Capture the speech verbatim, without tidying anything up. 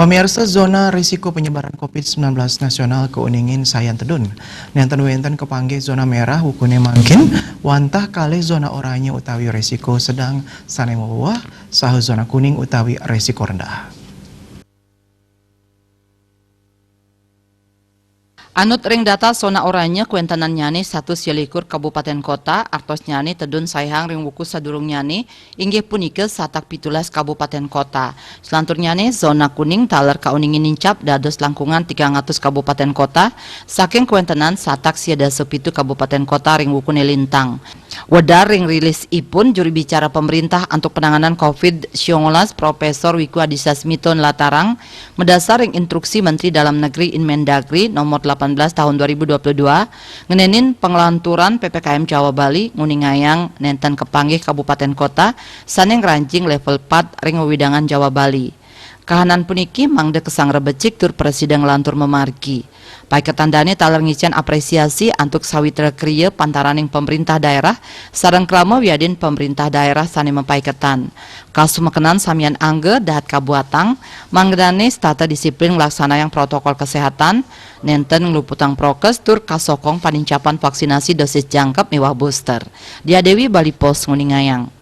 Pemirsa, zona risiko penyebaran covid sembilan belas nasional kauningin sayan tedun. Nenten wenten kapanggih zona merah wukune mangkin, wantah kalih zona oranye utawi risiko sedang sane mewewah, saha zona kuning utawi risiko rendah. Anut ring data zona oranye, kawentenannyane satus selikur kabupaten kota, artosnyane tedun saihang ring wuku sadurungnyane, inggih punika satak pitulas kabupaten kota. Selanturnyane, zona kuning taler kauningin nincap dados langkungan tigang atus kabupaten kota, saking kawentenan satak sia dasa pitu kabupaten kota ring wukune lintang. Wedar ring rilis ipun, juru bicara pemerintah antuk penanganan covid sembilan belas, Profesor Wiku Adhisa Smito nlatarang, madasar ring instruksi Menteri Dalam Negeri Inmendagri nomor delapan belas tahun dua ribu dua puluh dua, ngenenin panglanturan P P K M Jawa Bali, nguningayang nenten kapanggih kabupaten kota sane ngranjing level pat ring wewidangan Jawa Bali. Kahanan puniki mangda kasangra becik tur prasida nglantur mamargi. Paiketan dane taler ngicen apresiasi antuk sawitra kriya pantaraning pemerintah daerah sareng krama wiadin pemerintah daerah sane mapaiketan. Kasumekenan samian angga dahat kabuatang, mangdane setata disiplin nglaksanayang protokol kesehatan, nenten ngluputang prokes tur kasokong panincapan vaksinasi dosis jangkep miwah booster. Dia Dewi, Bali Post, nguningayang.